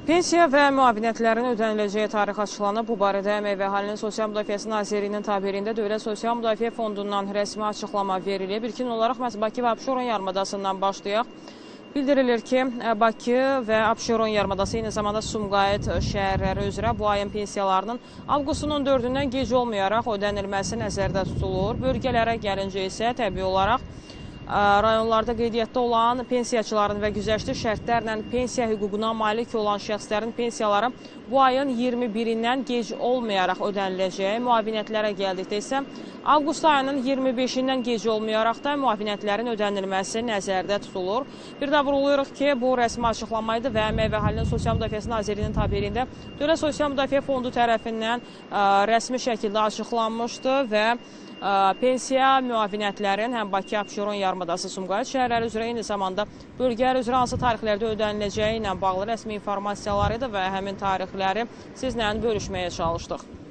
Pensiya və müavinətlərin ödəniləcəyi tarix açıqlanıb. Bu barədə Əmək və Əhalinin Sosial Müdafiəsi Nazirliyinin tabeliyində Dövlət Sosial Müdafiə Fondundan rəsmi açıqlama verilib. İlkin olaraq məhz Bakı və Abşeron yarımadasından başlayaq. Bildirilir ki, Bakı və Abşeron yarımadası, eyni zamanda Sumqayıt şəhərləri üzrə bu ayın pensiyalarının avqustun 14-dən gec olmayaraq ödənilməsi nəzərdə tutulur. Bölgələrə gəlincə isə təbii olaraq rayonlarda qeydiyyatda olan pensiyaçıların və güzəştli şərtlərlə pensiya hüququna malik olan şəxslərin pensiyaları bu ayın 21-dən gec olmayaraq ödəniləcək. Müavinətlərə gəldikdə isə avqust ayının 25-dən gec olmayaraq da müavinətlərin ödənilməsi nəzərdə tutulur. Bir də vurğulayırıq ki, bu rəsmi açıqlama idi və Əmək və Əhalinin Sosial Müdafiəsi Nazirliyinin tabeliyində Dövlət Sosial Müdafiə Fondu tərəfindən rəsmi şəkildə açıqlanmışdı və pensiya müavinətlərin həm Bakı, Abşeron yarımadası, Sumqayıt şəhərləri üzrə, eyni zamanda bölgələr üzrə hansı tarixlərdə ödəniləcəyi ilə bağlı rəsmi informasiyalar idi və həmin tarixləri sizlə bölüşməyə çalışdıq.